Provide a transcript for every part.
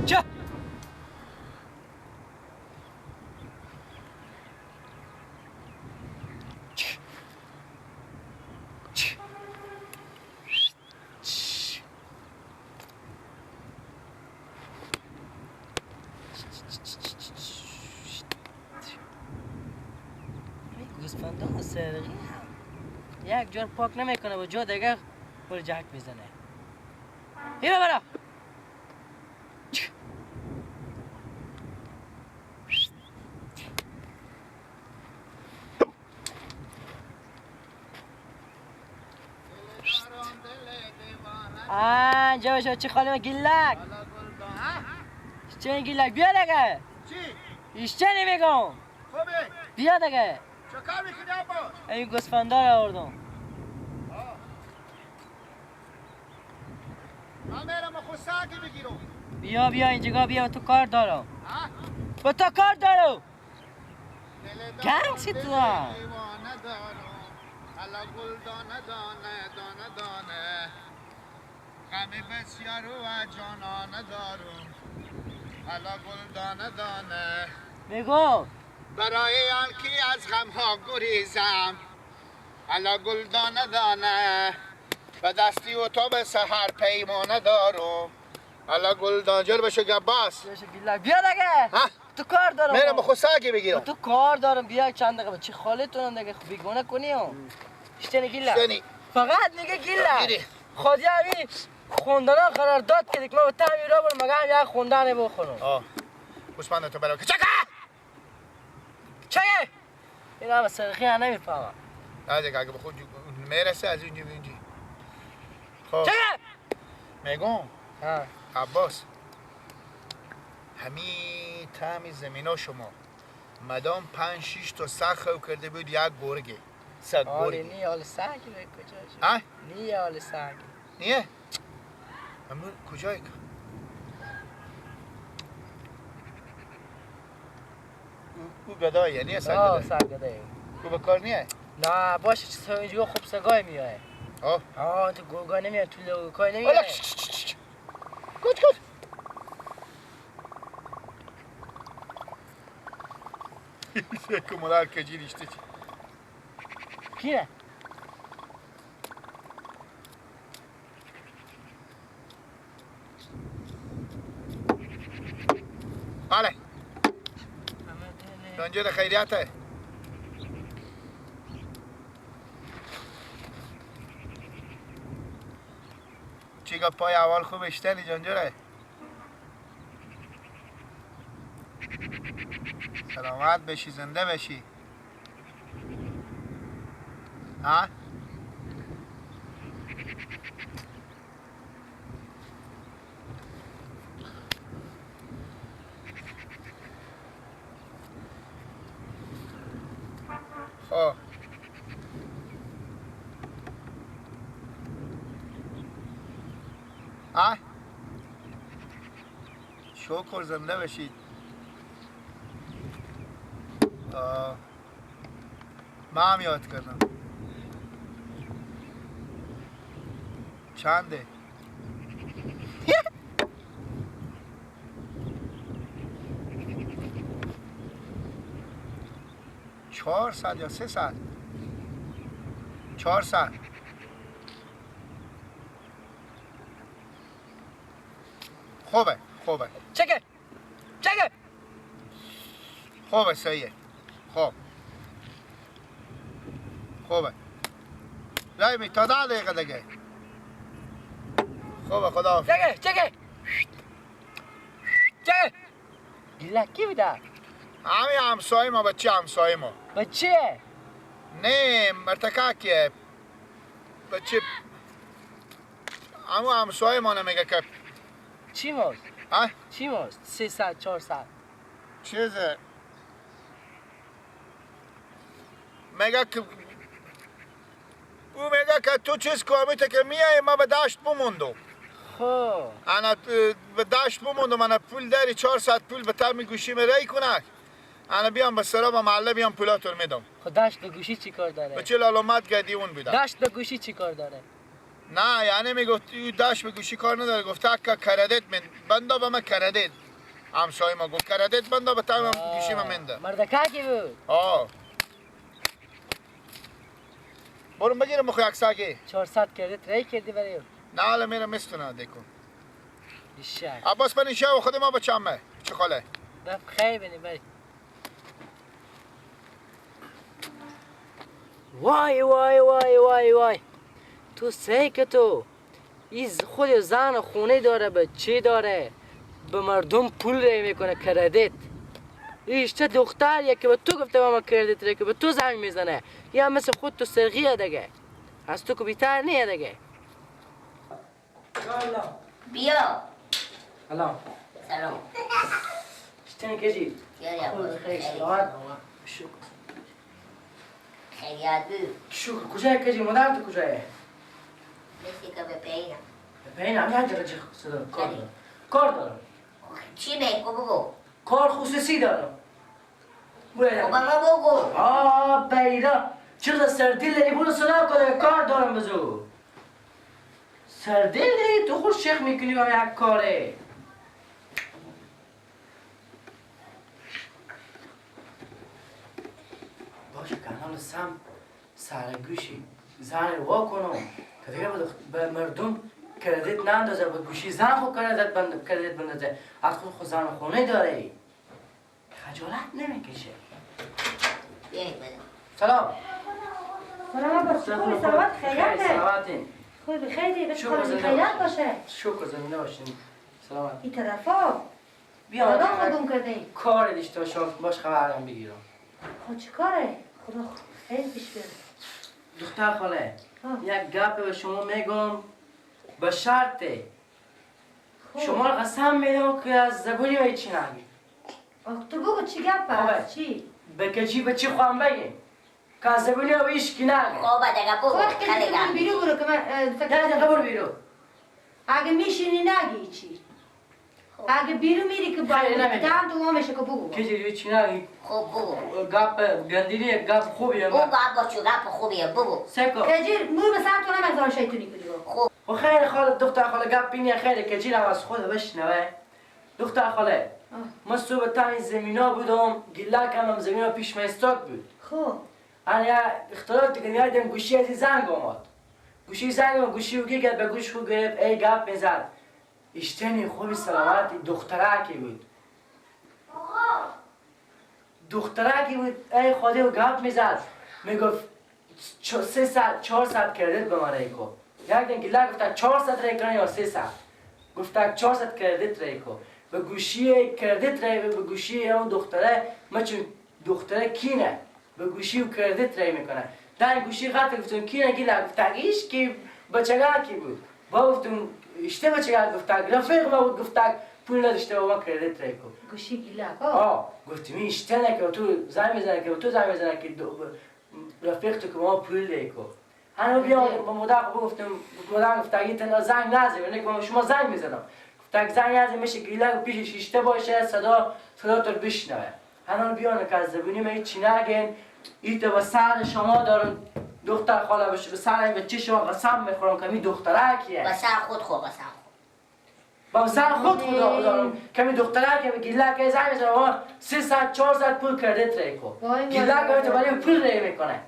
چه گوسفندان سرقی هم یک جور پاک نمیکنه و جا دیگه بر جهک میزنه. هیرا برا آنجا بشه چی خالی گیلک چه گیلک بیا دیگه چی؟ چه نمیگم بیا دیگه. چه کار میکنی عباس؟ این گوسفندا رو آوردم. من میرم خود سگی بگیرم. بیا بیا اینجا بیا تو کار دارم. با تو کار دارم. گنگ چی تو؟ گل دانه دانه دانه دانه غم بسیار و جانانه دارم. حالا گل دانه دانه میگم برای آنکه از غم ها گریزم. حالا گل دانه دانه به دستی و تو به سحر پیمانه دارم. حالا گل دانه جل بشه گباس بیا دیگه. تو کار دارم. میرم خود سگی بگیرم. تو کار دارم بیا چند دقیقه چی خالتونم دیگه بیگانه کنی ها. شتنی گیله فقط میگه گیله خودی همی خوندن قرار داد که دیگه من با تعمیر را برم مگه هم یک خوندن بخورم. آه گوسفند تو برا که چکه چکه این هم سرخی هم نمیفهمم. نه دیگه اگه به خود میرسه از اینجا به اینجا. خب چکه میگم عباس همی تعمی زمینا شما مدام 5-6 تا سگ خو کرده بود یک گرگه سگ گرگه. نی حال سگ به کجا شد؟ نی حال سگ نیه؟ همون کجایی که؟ او گداییه نیه سگ گدایی؟ سگ گدایی. او به کار نیه؟ نه باشه چه اینجا خوب سگای میایه. آه آه تو گرگا نمیاد تو لوگای نمیاد. کج کج کمولار کجی ریشته چی؟ کیه؟ بله دانجر خیریته. چی گفت پای اول خوب اشتنی جانجره؟ سلامت بشی زنده بشی. ها؟ خب ها؟ شکر زنده بشید. من هم یاد کردم. چنده؟ 400 یا 300؟ 400. خوبه خوبه. چکه چکه خوبه صحیحه. خوب خوبه. لایمی تا 10 دقیقه دیگه. خوبه خدا حافظ. چکه چکه چکه گیله کی بوده؟ همین همسایه ما بچه همسایه ما. بچه؟ نه مرتکه کیه بچه همون همسایه ما نمیگه که چی ماست؟ ها؟ چی ماست؟ 300 400 چیزه میگه که او میگه که تو چیز کامیته که میای ما به دشت بموندم. خب انا به دشت بموندم انا پول داری 400 پول به تر میگوشی می کنک انا بیام به سرا به محله بیام پولاتو میدم. خب دشت به گوشی چی کار داره؟ به چه لالومت گدی اون بوده. دشت به گوشی چی کار داره؟ نه یعنی میگفت داش به گوشی کار نداره، گفت اکا credit من بندا به من credit. همسایه ما گفت credit بندا به تمام گوشی من منده. مردکا کی بود؟ آه. برم بگیرم مخو یک ساکی. 400 credit رای کردی برای؟ نه حالا میرم مستونه دیکو. دیشب. عباس من شو خود ما بچمه. چه خاله؟ بخیر بنی بری. وای وای وای وای وای تو سیک تو ایز خود زن خونه داره به چی داره به مردم پول ری میکنه credit. ایش چه دختریه که به تو گفته به ما credit ری که به تو زنگ میزنه یا مثل خود تو سرغیه دیگه از تو که بیتر نیه دیگه. بیا سلام سلام. چطوری کجی؟ خیلی سلامت. شکر خیریت بود. شکر. کجای کجی؟ مادر تو کجایه؟ مثل که به پایینم. به پایینم؟ یک دقیقه چه صدا کار دارم. کار دارم. چی میگو بگو؟ کار خصوصی دارم. خب ما بگو. آه بیرا چرا سردیل داری؟ برو صدا کنه کار دارم بزو. سردیل داری؟ تو خود شیخ میکنی با یک کاره. باشه کانال سم سرگوشی زن وا کنم که دیگه به مردم کردیت نندازه به گوشی زن خود کردیت بند کردیت بندازه از خود خود زن خونه داره خجالت نمیکشه. سلام سلام عباس. خوبی؟ سلامت خیریت؟ سلامتین. خوبی خیلی بس خیریت باشه. شکر زنده باشین. سلامت. این طرفا بیا آدم گم کرده ای. کار داشته باشم باش خبرم بگیرم. خب چی کاره؟ خدا خیلی پیش بیاره. دختر خاله یک گپ به شما میگم به شرط شما رو قسم میدم که از زبونی و چی نگی. تو بگو چی گپ هست؟ چی؟ به کجی به چی خواهم بگیم که از زبونی و هیچ کی نگه. خب دیگه بگو. خب که بیرو برو که من نه برو بیرو. اگه میشینی نگی چی؟ اگه بیرو میری که باید دم تو میشه که بگو. کجی چی نگی؟ خب بگو. گپ گندینی گپ خوبیه. بگو عباس گپ خوبیه بگو. سکو. کجی مو به سر تو نمیذارم شیطونی کنی بگو. خب. خب خیلی خاله دختر خاله گپ اینه خیلی کجی رو از خود بشنوه. دختر خاله ما صبح تا این زمینا بودم گله کردم زمینا پیش من استاد بود. خب. انا اختلاط دیگه یادم گوشی از زنگ اومد. گوشی زنگ اومد گوشی او گرفت به گوش خود گرفت ای گپ میزد. اشتنی خوبی سلامتی دخترکی بود. دخترکی بود ای خودی و گپ میزد میگفت 300 400 credit به من ریکو. یک دن گله گفت 400 ریکو یا 300 گفت 400 credit ریکو به گوشی credit ری به گوشی اون دختره ما چون دختره کینه به گوشی و credit ری میکنه. در گوشی قطع گفتم کینه گله گفت ایش کی بچگا کی بود با گفتم اشته بچگا گفت رفیق ما بود گفت پول نداشته با ما credit ری کو. گوشی گله آه گفتم این اشته نه که تو زنگ میزنه که تو زنگ میزنه که رفیق تو که ما پول ری کو. هنو بیا با مادر گفتم مادر گفت اگه تنها زنگ نزنی نه که شما زنگ میزنم. گفت زنگ نزنی میشه گله پیشش اشته باشه صدا صدا تو بشنوه. هنو بیان که از زبونی من چی نگین ایت با سر شما دارم دختر خاله باشه به سر این بچه شما قسم میخورم که می دخترکیه. به سر خود خو قسم با سر خود خدا دارم که می دخترکیه به گله که زنگ میزنم 300 400 پول credit ری کو. گله که ولی پول ری میکنه.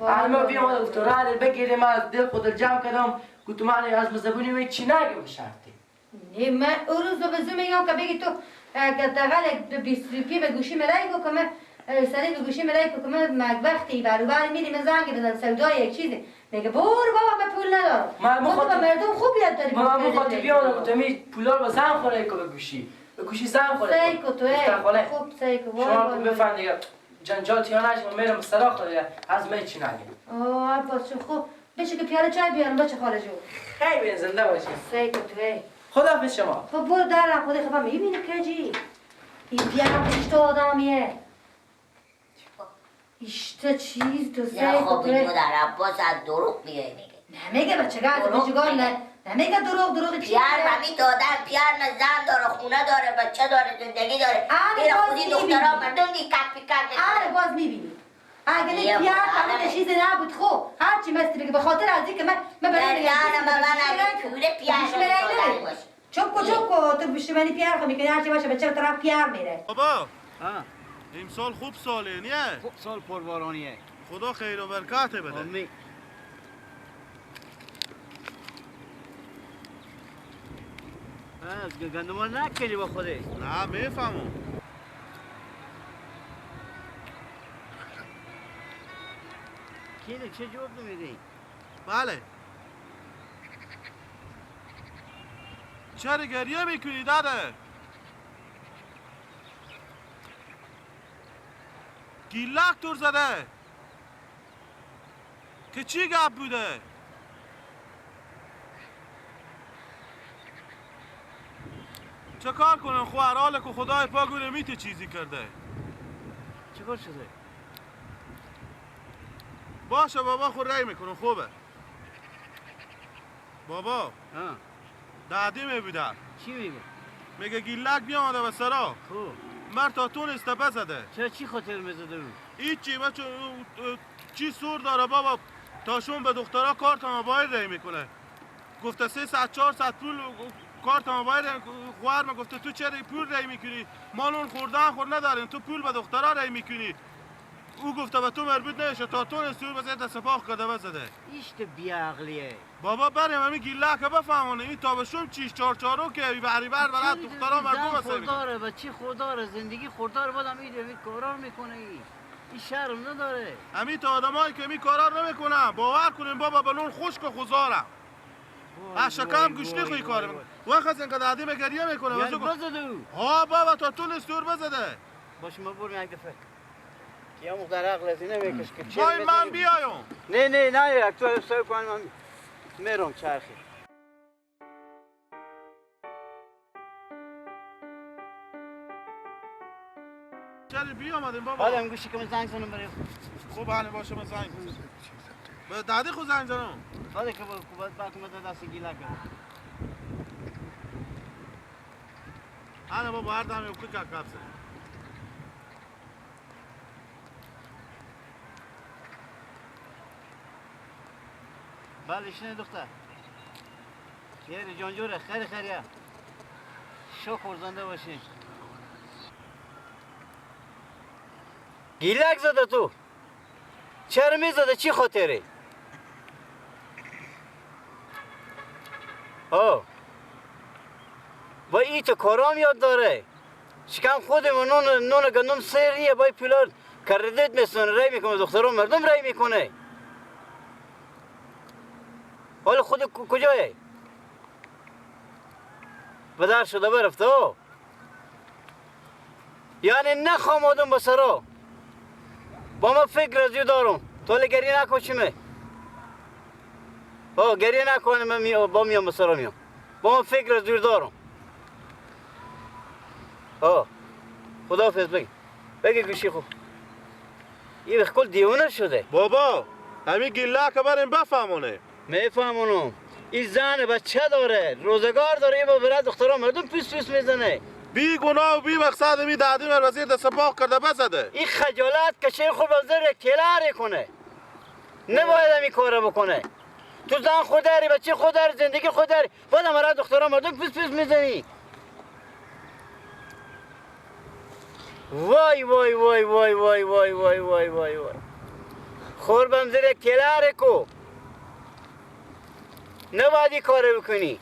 الان بیام گفت راه بگیریم از دل خود جمع کردم گفتم من از زبونی می چی نگم شرطی. نه من اون روز به میگم که بگی تو حداقل 20 روپیه به گوشی ملای کو که من سری به گوشی ملای کو که من وقتی برابر میریم زنگ بزن سودای یک چیزی میگه برو بابا من پول ندارم. من به مردم خوب یاد داری. من مخاطب بیام گفتم پولا رو زن خوره کو به گوشی به گوشی زن خوره. سیکو تو خوب سیکو شما بفهم دیگه جنجال تیا نشه میرم سراغ دیگه از من چی نگم. آه عباس خوب بچه که پیاله چای بیارم بچه خاله جو. خیلی زنده باشی. سیکو تو خداحافظ شما. خب برو در خودی خب میبینی کجی این پیاله اشته آدمیه اشته چیز تو نه خب این مادر عباس از دروغ میگه میگه نمیگه بچه گاز نه نمیگه دروغ دروغ چی پیار همی دادن پیار نه زن داره خونه داره بچه داره زندگی داره. این خودی دخترها مردم دی کپ کپ آره باز میبینی اگه نه پیار همون چیز نبود خو هرچی مستی بگه به خاطر از اینکه من برای پیار چوب کو چوب کو تو بشمنی پیار خو میکنی هرچی باشه بچه طرف پیار میره. بابا امسال خوب ساله نیه؟ خوب سال پربارانیه. خدا خیر و برکت بده. آمین. از گندما نکنی با خوده. نه میفهمم. کیله چه جواب نمیدی؟ بله. چرا گریه میکنی داده؟ گیلک دور زده که چی گپ بوده؟ چه کار کنم خواهر حاله که خدای پاک میته چیزی کرده. چه کار شده؟ باشه بابا خود رای میکنم خوبه. بابا دادی میبوده. چی میگه؟ میگه گیلک بیامده به سرا. خوب مر تا تونسته بزده. چرا چی خاطر میزده او؟ هیچی بچه چی سور داره بابا تاشون به دخترها کارت موبایل رای میکنه. گفته 300 400 پول کارت موبایل خواهر من گفته تو چرا پول رای میکنی؟ ما نون خوردن خور نداریم تو پول به دخترها رای میکنی. او گفته به تو مربوط نشه تا تونست سور بزنه سپاه کرده بزده. ایشت بیعقلیه. بابا بریم همین گیلک بفهمونه این تا به شم چیش چار چارو که بری بر برات دخترها مردم واسه خودداره بچه خودداره زندگی خودداره بادم این کارا میکنه این شرم نداره. همین تا آدمایی که می کارا رو نمیکنن باور کنیم بابا به نون خشک و خزارم. از شکم گوشتی خوی کار میکنه. وقت از اینقدر عدیم گریه میکنه. یعنی بزده او. ها بابا تا تونست دور بزده. باش ما بریم یک دفعه. یا مقدار عقل از اینه میکش که چه وای من بیایم. نه نه نه یک تو سر کن من میرم چرخی. چرا بیامدیم بابا؟ حالا گوشی که من زنگ زنم برای خوب حالی باشه من زنگ بزنم. به دادی خود زنگ زنم. حالا که بعد اومد دست گیلک. انا بابا هر دم یه کوچک قبضه. بله شنه دختر. یه جان جوره خیر خیریه. شکر زنده باشین. گیلک زده تو. چرا میزده چی خاطره؟ آه. با این تو کارام یاد داره. شکم خودمون نون گندم سریه با پیلار کردیت میسونه رای میکنه دختران مردم رای میکنه. حالا خود کجایه؟ بدر شده برفته او. یعنی نخوام آدم بسرا. با ما فکر از یو دارم. تو حالا گریه نکشیمه. ها گریه نکنه من با میام بسرا میام. با ما فکر از یو دارم. ها خداحافظ بگی. بگی گوشی خوب. این کل دیوانه شده. بابا همین گیله که بریم بفهمونه. میفهمونم. این زن بچه داره، روزگار داره، این با برای دخترها مردم پیس پیس میزنه. بی گناه و بی مقصد می دادی مر وزیر دست پاک کرده بزده. این خجالت کشه خوب از زیر کلاره کنه. نباید این کارو بکنه. تو زن خود داری، بچه خود داری، زندگی خود داری، بعد برای دخترها مردم پیس پیس میزنی. وای وای وای وای وای وای وای وای وای وای. خوربم زیر کلاره کو. نباید این کارو بکنی.